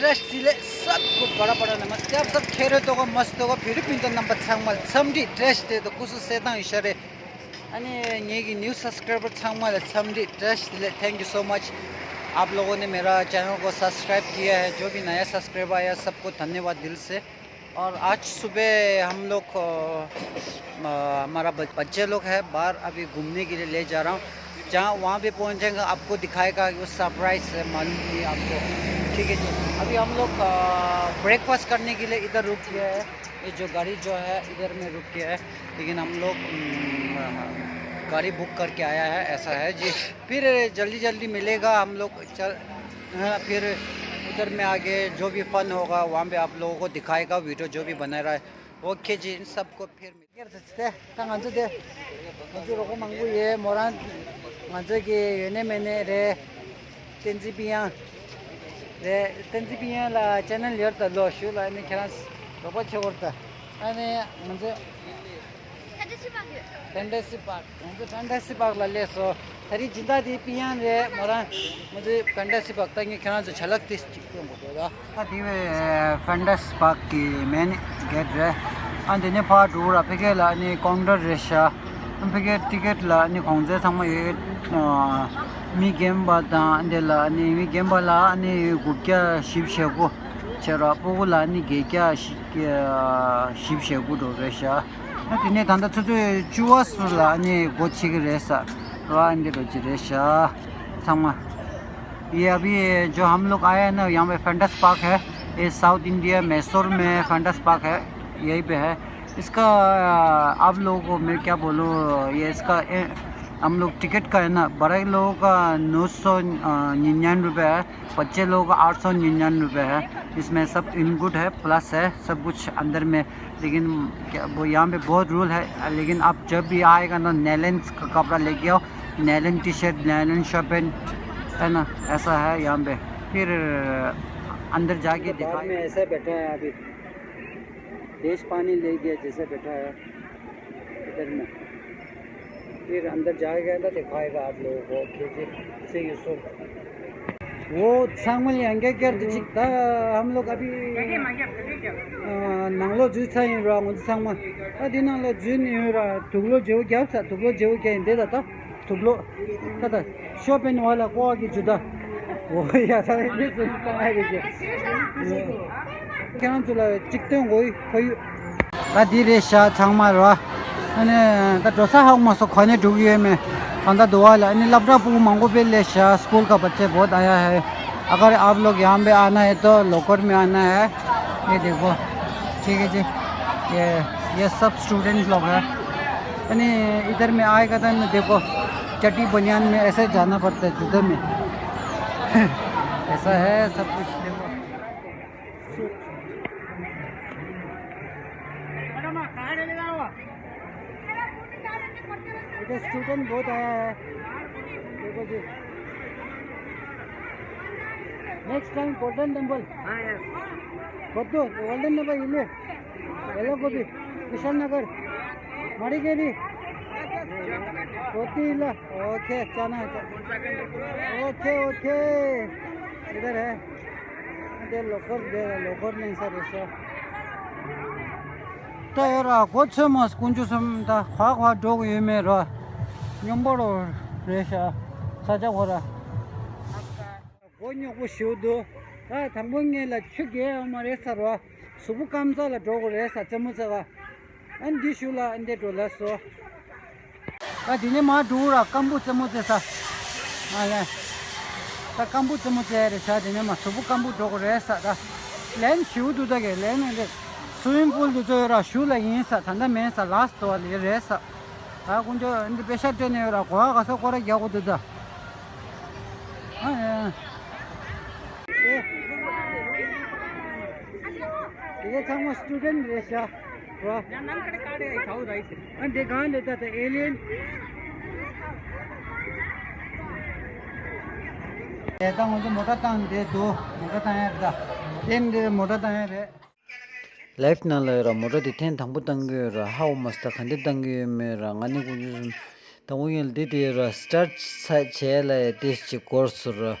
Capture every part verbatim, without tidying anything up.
བཀྲ་ཤིས་བདེ་ལེགས། सबको बड़ा बड़ा नमस्ते। आप सब खैरियत होगा, मस्त होगा। फिर भी तो नंबर छंगमल छमडी ट्रैश दे तो कुछ से ता इशारे। अने ये की न्यू सब्सक्राइबर छंगमल छमडी ट्रैश दे। थैंक यू सो मच, आप लोगों ने मेरा चैनल को सब्सक्राइब किया है। जो भी नया सब्सक्राइबर आया, सबको धन्यवाद दिल से। और आज सुबह हम लोग, अ, अ, हमारा ब-, बच्चे लोग हैं बाहर, अभी घूमने के लिए ले जा रहा हूँ। जहाँ वहाँ पे पहुँचेंगे, आपको दिखाएगा, वो सरप्राइज है, मालूम नहीं आपको। ठीक है जी, अभी हम लोग ब्रेकफास्ट करने के लिए इधर रुक गए हैं। ये जो गाड़ी जो है, इधर में रुक गया है, लेकिन हम लोग, हम्म, गाड़ी बुक करके आया है, ऐसा है जी। फिर जल्दी जल्दी मिलेगा हम लोग, चल। हाँ, फिर उधर में आगे जो भी फन होगा, वहाँ पे आप लोगों को दिखाएगा, वीडियो जो भी बना रहा है। ओके जी, इन सबको फिर मिल- ད་ང་ཚོ་དེ་ང་ཚོ་རོགས་པ་མང་པོ་ཡོད། མོ་རང་ང་ཚོ་གི་ཡོད་ནས་མེད་ནས་རེད། བསྟན་འཛིན་པི་ཡང་རེད། བསྟན་འཛིན་པི་ཡང་ལ་ཅེ་ནལ་ཡོད་ད་ལོ་ཞུ་ལ། ཨ་ནི་ཁྱེད་རང་རོགས་པ་བྱེད་དགོས་ད། ཨ་ནི་ང་ཚོ་ཕན་ཏ་སི་པཱག་ཡོད། ཕན་ཏ་སི་པཱག་ང་ཚོ་ཕན་ཏ་སི་པཱག་ལ་སླེབས་སོང་། ད་རེས་སྦྱིན་བདག་དེ་པི་ཡང་རེད། མོ་རང་ང་ཚོའི་ཕན་ཏ་སི་པཱག་ད་ངས་ཁྱེད་རང་ཚོ་ཆ་ལག་དེ་གཅིག་སྟོན་དགོས་འདུག་ད། ད་དེ་བས་ཕན་ཏ་སི་པཱག་གི་མེན་གེ་ཊི་རེད། ཨ་འདི་ནས་ཕར་འགྲོ་ར། ཕ་གི་ལ་ཨ་ནི་ཀའུན་ཊར་རེད་ཤག་ཕ་གི་ཊི་ཀེ་ཊི་ལ་ཨ་ནི་གོང་ཚད་ཚང་མ་ཡོད། ཨ་མི་རྒན་པ་དང་འདི་ལ་ཨ་ནི་མི་རྒན་པ་ལ་ཨ་ནི་དགུ་བརྒྱ་བཞི་བཅུ་ཞེ་དགུ་བྱས་ར། སྤུ་གུ་ལ་ཨ་ནི་བརྒྱད་བརྒྱ་བཞི་བཅུ་ཞེ་དགུ་འགྲོ་རེད་ཤག་ཨ་དེ་ནས་ད་ལྟ་ཆུ་ཚོད་བཅུ་པ་སོགས་ལ་ཨ་ནི་སྒོ་ཕྱེ་གི་རེད་ས་ར། ཨ་འདི་འགྲོ་གི་རེད་ཤག་ཚང་མ། ये अभी जो हम लोग आए हैं ना, यहाँ पे फैंटस पार्क है। ये साउथ इंडिया, मैसूर में फैंटस पार्क है, यहीं पे है। इसका, अ, आप लोगों को मैं क्या बोलूँ, ये इसका, ए, हम लोग टिकट का है ना, बड़े लोगों का नौ सौ निन्यानवे रुपये है, बच्चे लोगों का आठ सौ निन्यानवे रुपये है। इसमें सब इनक्लूड है, प्लस है, सब कुछ अंदर में। लेकिन क्या, वो यहाँ पे बहुत रूल है, लेकिन आप जब भी आएगा ना, नायलॉन का कपड़ा लेके आओ, nylon T shirt, nylon shirt pant, है ना, ऐसा है यहाँ पे। फिर अंदर जाके दिखाएंगे। ऐसा बैठा है अभी, देश पानी ले गया जैसे बैठा है इधर में। फिर अंदर जाएगा तो दिखाएगा आप लोगों को। ओके जी, see you soon। वो ཚང་མ་ལ་ཡང་བསྐྱར་བསྐྱར་དུ་ཅིག་ད་ཧམ་ལོ་ཀ་པི། ཨ་ནང་ལོགས་འཛུལ་ཚར་ཡིན་ར། ང་ཚོ་ཚང་མ་ཨ་འདི་ནང་ལོགས་འཛུལ་ནས་ཡོད་ར། དུག་ལོག་བརྗེ་པོ་བརྒྱབ་ཚར། དུག་ལོག་བརྗེ་པོ་བརྒྱབ་ཡིན་དེ་ད་ད། དུག་ལོག་ད་ད་ཤོ་པན་ཝ་ལ་ཀོ་ཨ་གི་ཇུ་ད། འོ་ཡ་ད་རེད། འདི་ཚོ་ད་ཨ་རེད་ཀྱི། ཁྱེད་རང་ཚོ་ལ་གཅིག་སྟོན་དགོས་ཡོད་ཁོ་ཡོད། ད་འདི་རེད་ཤག་ཚང་མ་ར། ཨ་ནི་ད་འགྲོ་ས་ཧ་གོ་མ་སོང་། ག་ནས་འགྲོ་གི་ཡོད་མེད། གང་ད་འདུག་བ་ལ། ཨ་ནི་སློབ་གྲྭ་སྤུ་གུ་མང་པོ་དཔེ་སླེབས་ཤག་སྐུལ་ཀ་བ་ཅེ་བོ་ད་ཡ་ཧེ། अगर आप लोग यहाँ पे आना है तो लोकर में आना है। ये देखो, ठीक है जी, ये ये सब स्टूडेंट लोग हैं। यानी इधर में आएगा तो ना, देखो, चड्डी बनियान में ऐसे जाना पड़ता है जूते में। ऐसा है सब कुछ। देखो, इधर स्टूडेंट बहुत आया है। देखो जी, नेक्स्ट टाइम गोल्डन टेम्पल। हाँ, यस। गोल्डन टेम्पल इले। वेलकोबी, कुशाल नगर, मड़िकेरी, कोटी इला। ओके, चना। Okay, okay. इधर है। दे लोकर, दे लोकर नहीं सर, ऐसा। ད་ཡོད་ར། གོ་ཚོད་མ་དཀོན་མཆོག་གསུམ། ད་ཁ་ཁ་འགྲོ་གི་ཡོད་མེད་ར། སྙོམས་པོ་རོ་རེད་ཤག་ས་ཆ་ཁོ་ར། མགོ་རྙོག་པོ་ཞིག་འདུག་ད་དང་པོ་ངེད་ལ་ཆུ་རྒྱས་ཡོད་མ་རེད་ས་ར། གཟུགས་པོ་སྐམ་ས་ལ་འགྲོ་དགོས་རེད་ས། རྩེད་མོ་རྩེ་བ། ཨ་འདི་ཞུ་ལ་ཨ་འདི་འགྲོ་ལ་སོ། ད་འདི་ནས་མར་འགྲོ་ར། སྐམ་པོ་རྩེད་མོ་རྩེ་ས། ཨ་ལེ། ད་སྐམ་པོ་རྩེད་མོ་རྩེ་རེད་ཤག་འདི་ནས་མར་གཟུགས་པོ་སྐམ་པོ་འགྲོ་དགོས་རེད་ས། ད་ལན་ཞུ་འདུག་ད་གས་ལན་ཨ་འདི་སུ་ཝིམ་པུལ་འདི་ཚོ་ཡོད་ར། ཞུ་ལ་ཡིན་ས། ད་ལྟ་མེད་ས། ལ་སི་ཊི་དོ་ལི་རེད་ས། ད་དཀོན་མཆོག་འདི་པེ་ཤ་སྤྲད་ནས་ཡོད་ར། གོ་བ་ག་ས་སྐོར་ར་རྒྱག་དགོས་འདུག་ད། ཨ་ཡ། དེ་ག་ཚང་མ་སི་ཊུ་ཌེན་ཊི་རེད་ཤག་ར། ཨ་འདི་གང་རེད་ད། ད་ཨེ་ལི་ཡན། དེ་ད་ང་ཚོ་མོ་ཊ་བཏང་བསྡད་འདུག་མོ་ཊ་བཏང་ཡ་རེད་ད། དེ་འདི་མོ་ཊ་བཏང་ཡ་རེད། ལའིབ་ནང་ལ་ཡོད་ར། མོ་ཊ་དེ་ཐེངས་དང་པོ་བཏང་གི་ཡོད་ར། ཧ་གོ་མ་སོང་། ད་ག་འདྲ་བཏང་གི་ཡོད་མེད་ར། ང་ནི་དཀོན་མཆོག་གསུམ། དང་པོ་ངས་ལ་དེ་དེ་ཡོད་ར། སི་ཊཱར་ཊི་ས་བྱས་ལ་ཡ་དེ་ཅིག་འགོར་སོང་ར།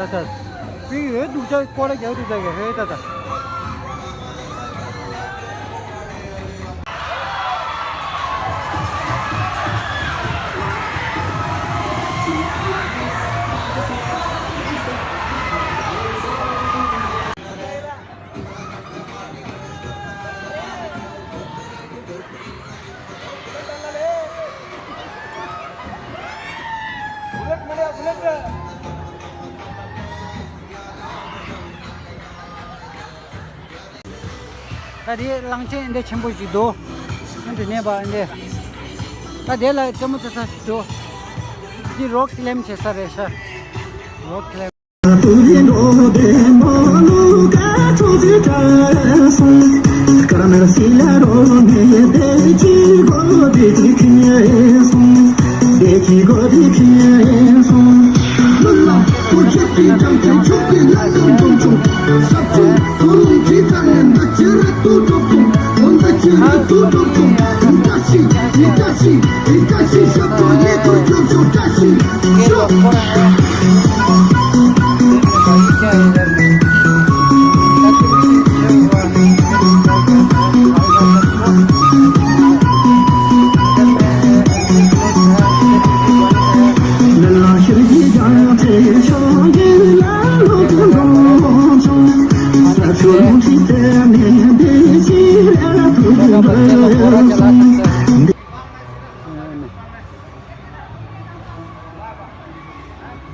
ད་ད། པིག་ཡོད་འདུག་ཅག་སྐོར་ར་རྒྱག་འདུག་ཅག་གི་ཧེ་ད་ད། ད་དེ་གླང་ཆེན་འདི་ཆེན་པོ་ཞིག་འདུག་ཨ་འདི་ནས་པ་འདི། ད་དེ་ལ་རྩེད་མོ་རྩེ་ས་ཞིག་འདུག་འདི་རོག་ཀི་ལེམ་བྱེད་ས་རེད་ཤག་རོག་ཀི་ལེམ།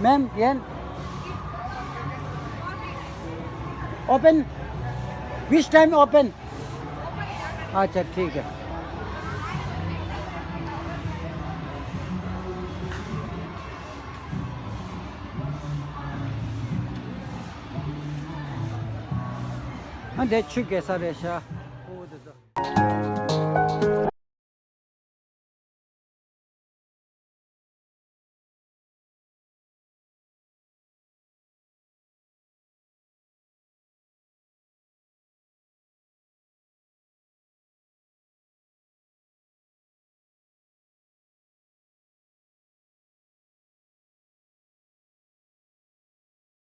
Ma'am, can open? Which time open? अच्छा, ठीक है। ཨ་འདི་ཆུ་རྒྱག་ས་རེད་ཤག་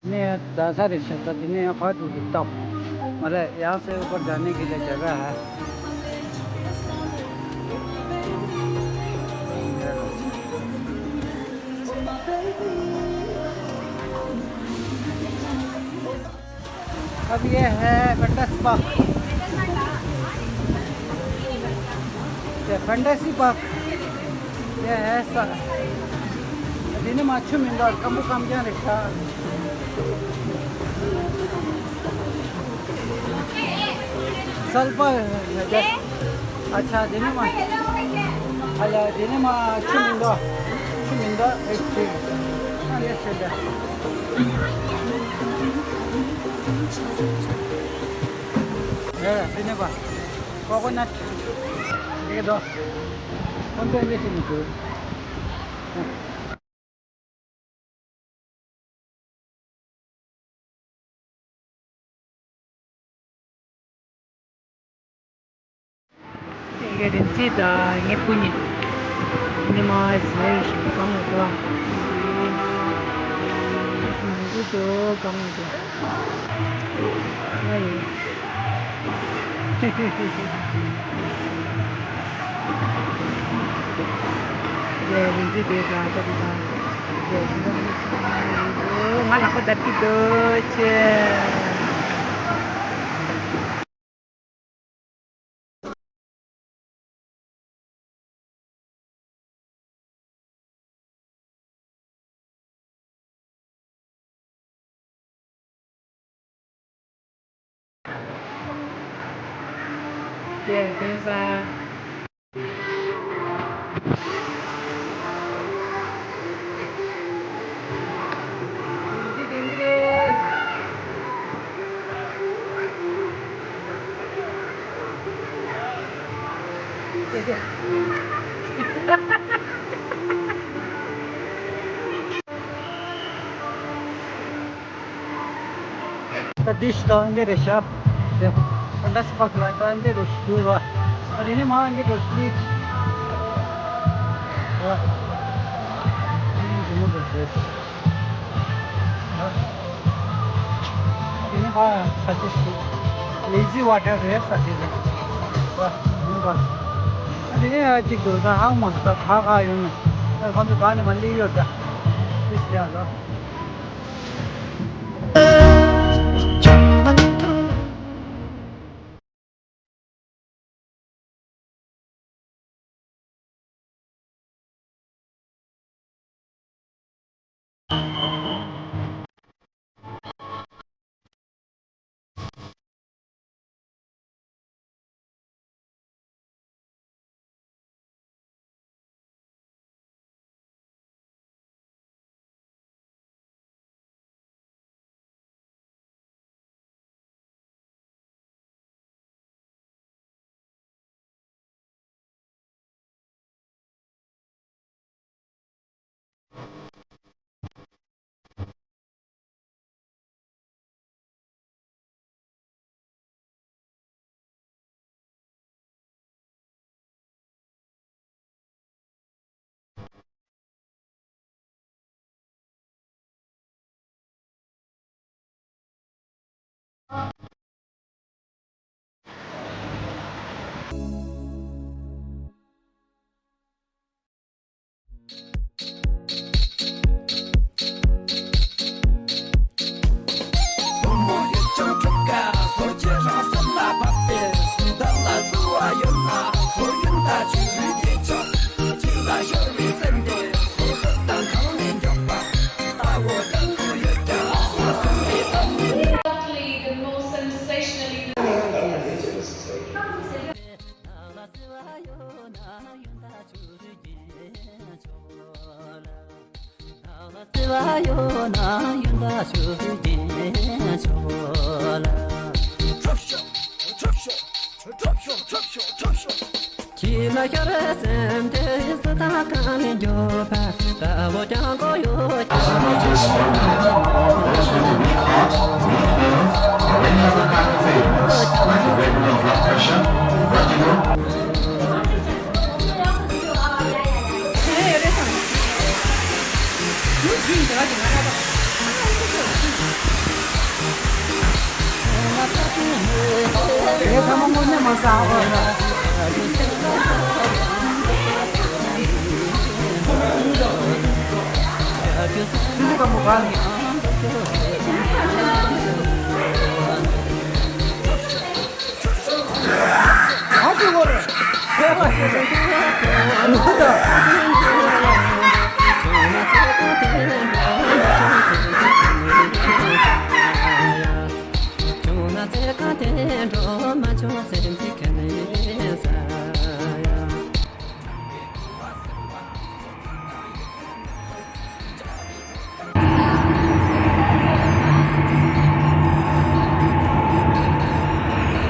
ནས་ད་ས་རེད་ཤག་ད་དེ་ནས་ཡང་ཕར་འགྲོ་གི་སྟབས་མ་རེད། ཡང་སེ་བར་ད་ནས་གི་ལས་བྱ་ག་ཧ། अब ये है फंडस पार्क। ये फंडसी पार्क। ये है स-, दिन में अच्छे मिंदो, कम कम जाने का। सल्फा है, अच्छा, दिने मा। अले, दिने मा, छु मिंदो। छु मिंदो, एक चीज। अले, से दे। ए, दिने मा। कोकोनट। ये दो। कौन सा इंग्लिश में? རིན་ཆེན་དང་ངའི་སྤུན་ཉེ། ཉི་མ་ཟེར་ཞིག་གང་འདུག་ག་མི་འདུག་ག་གང་འདུག་ག་ང་ཡིན། རིན་ཆེན་དེ་དང་ད་དེ་དང་། ང་ལག་པ་བརྡབ་ཀྱི་འདུག་ཅེས། ད་འདི་ཞིག་ད་འདི་རེད་ཤག་ད་འདི་སི་པག་ལ་ད་འདི་རུ་ཞུ་བ། ཨ་རི་ནི་མ་འདི་རུ་སི། འདི་ནི་ཧ་ས་ཅི་ཞིག་ལེ་ཛི་ཝ་ཊར་རེད་ས་ཅི་རེད། ཨ་ནི་ཨ་ཅིག་འདུག་ད་ཧ་མ་ད་ཧ་ག་ཡོང་ནས་ཁོང་ཚོ་ག་ནས་མ་སླེབས་ཡོད་ད། འདི་ཞིག་ཡ་ལ།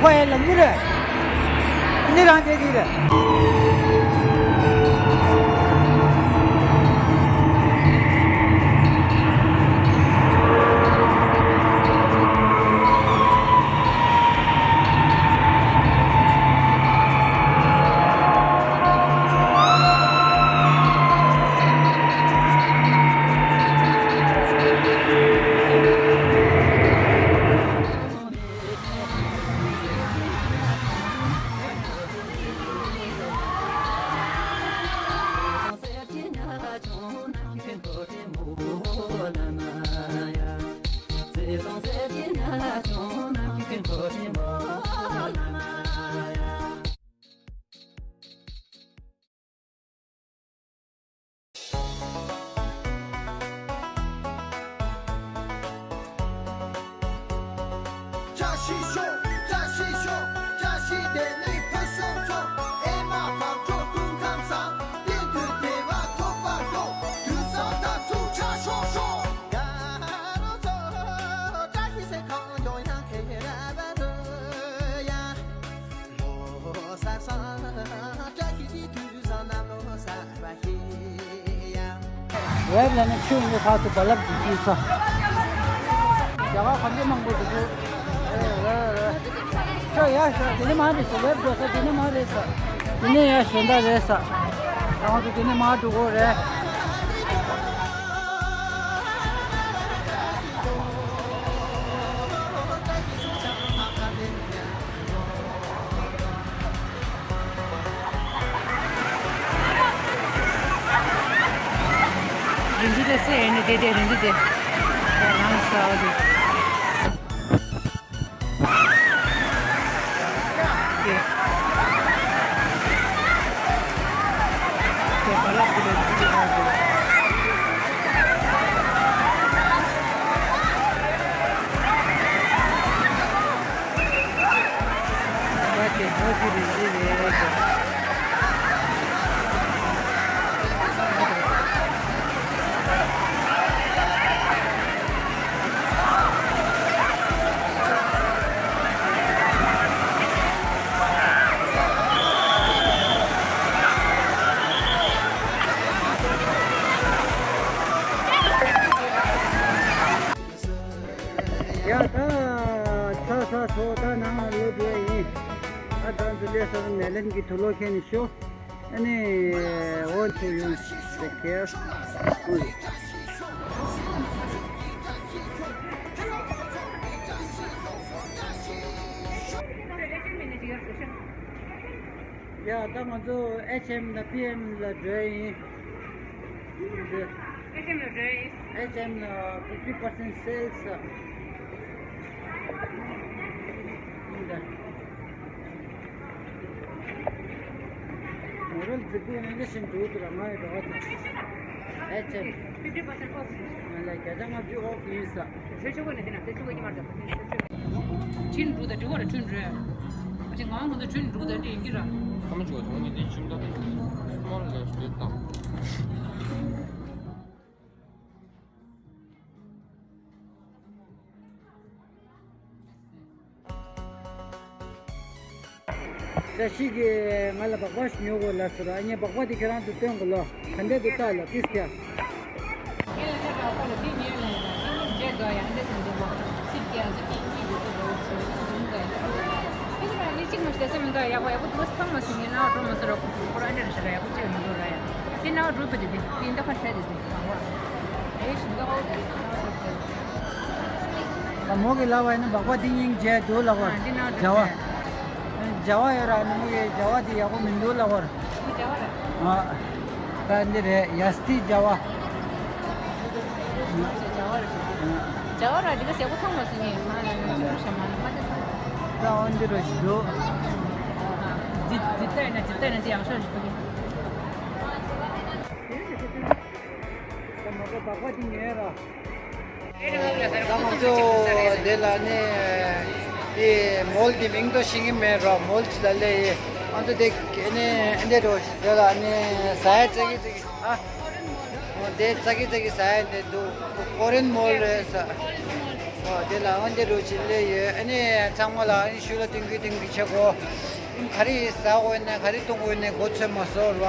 ཁོ་ཡང་ལམ་མི་རེད། འདི་རང་བྱེད་ཀྱི་རེད། ཝེབ་ལ་ནི་ཆུ་ཡིན་པའི་ཁ་ཚོ་རྦ་རླབས་ཀྱི་སྐྱིད་ཚོ། རྒྱ་གར་ག་འདྲ་མང་པོ་འདུག་ཁྱོད་ཡ་ཤོག་དེ་ནི་མ་རེད་ཟེར། ཝེབ་འགྲོ་ས་དེ་ནི་མ་རེད་ཟེར། དེ་ནི་ཡ་གཞན་དག་རེད་ཟེར། རང་ཚོ་དེ་ནི་མ་འགྲོ་གོ་རེད། རིན་ཆེན་དེ་སེ་ཡིན་ནི་དེ་དེ་རིན་ཆེན་དེ། རང་ས་འོ་དེ། དེ། དེ་ག་ལ་དེ་རིན་ཆེན་དེ་ག་དེ། ཡ་ད་ཚ་ཚ་ཚོ་ད་ནང་ལ་ལོག་འགྲོ་ཡ་ཡིན། ཨ་ད་འཛུལ་ལས་སོང་ནས་ལན་གྱི་དུ་ལོག་ཁྱེར་ནས་ཤོག་ཨ་ནི་འོ་ཚོ་ཡོང་ཞིག་ཁྱེར། ཡ་ད་ང་ཚོ་ཨེཆ་ཨེམ་དང་པི་ཨེམ་ལ་འགྲོ་ཡ་ཡིན། ཨེཆ་ཨེམ་ལ་འགྲོ་ཡ་ཡིན། ཨེཆ་ཨེམ་ལ་ཕིབ་ཊི་པར་སེན་ཊི་སེལ་སི། ཡིན་ད། མོ་རལ་རྫིག་པོ་ཡིན་ན་འདི་བཞིན་འགྲོ་འདུག་ར། ང་ཡི་རོགས་དང་། ཨེཆ་ཨེམ། ཕིབ་ཊི་པར་སེན་ཊི་ཨོཕ་ཡིན། ང་ལ་བརྒྱ་ཆ་ལྔ་བཅུ་ཨོཕ་ཡིན་ས། ཁྲུན་འགྲོ་དང་འདི་ཡིན་གྱི་ར། ཁྲུན་འགྲོ་དང་འདི་ཡིན་གྱི་ར། ཁ་མ་བྱུང་བ་ཐོག་ངས་འདི་ཁྱིམ་ད་སྨོན་ལ་ཞུས་དང་། བཀྲ་ཤིས་ཀྱིས་ང་ལ་སྦག་སྦག་ཞིག་ཉོ་དགོས་ལབ་ཟེར་ར། ངས་སྦག་སྦག་དེ་ཁྱེད་རང་ཚོ་སྟོན་དགོས་ལོ། ག་འདྲས་འདུག་ལྟ་ལ་ཏིས་ཀྱ། ད་མོ་གི་ལབ་པ་ཡིན་ན་སྦག་སྦག་དེ་སྙིང་རྗེ་འདུག་ལབ་པ། ཨ་འདི་ནང་བྱ་བ། བྱ་བ་ཡོད་ར། ནི་མོ་གི་བྱ་བ་དེ་ཡག་པོ་མི་འདུག་ལབ་པ། འདི་བྱ་བ་ར། ཨ། ད་འདི་རེད། ཡ་སྟི་བྱ་བ། བྱ་བ་ར། བྱ་བ་ར་འདི་ག་ཟེ་གོ་ཐང་མ་སི་ནི་མ་ལ་ནི་ཤ་མ་ལ་མ་དེ་ས། ད་འོན་འདི་རུ་ཞིག་འདུག་འདི་འདི་ལྟ་ཡིན་ན་འདི་ལྟ་ཡིན་ན་འདི་ཡང་ཤ་ཞིག་གོ་གི། ད་མ་གོ་སྦག་སྦག་དེ་ཉོས་ར། ད་ང་ཚོ་དེ་ལ་ནི་དེ་མོལ་གྱི་མིང་དོ་ཤེས་ཀྱི་མེད་རོ། མོལ་ཅི་ལ་ལེ་ཡི་ང་ཚོ་དེ་ནི་འདི་རོ་དེ་ལ་ནི་ཟ་ཡ་ཙི་གི་ཙི་གི་ཨ། དེ་ཙི་གི་ཙི་གི་ཟ་ཡ་འདི་འདུག་ཀོ་རེན་མོལ་རེད་ས། དེ་ལ་འདི་རོ་ཅི་ལེ་ཡི་ཨ་ནི་ཚང་མ་ལ་ཨ་ནི་ཤུ་ལ་ཏིང་གི་ཏིང་གི་ཆེ་གོ་ག་རེ་ཟ་དགོས་ན་ག་རེ་འཐུང་དགོས་ན་མགོ་ཚོད་མ་སོང་ར།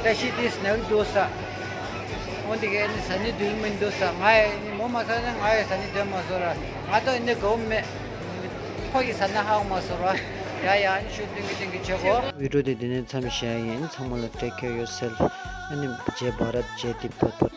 བཀྲ་ཤིས་དེ་སྣང་འདུག་ས། འོ་འདི་གའི་ནི་ཟ་ནི་འདོད་མི་འདུག་ས། ང་ཡི་ནི་མོ་མ་ཟ་ན་ང་ཡི་ཟ་ནི་འདོད་མ་སོང་ར། ང་ད་ནི་དགའ་བོ་མེད། ཁོ་གི་ཟ་ན་ཧ་གོ་མ་སོང་ར། ཡ་ཡ་ཨ་ནི་ཤུ་ཏིང་གི་ཏིང་གི་བྱེད་གོ་བི་ཌི་ཡོ་དེ་འདི་ནས་མཚམས་བཞག་ཡིན། ཚང་མ་ལ་take care yourself. ཨ་ནི་ཇེ་བྷ་རད་ཇེ་ཏི་པོད་པོད།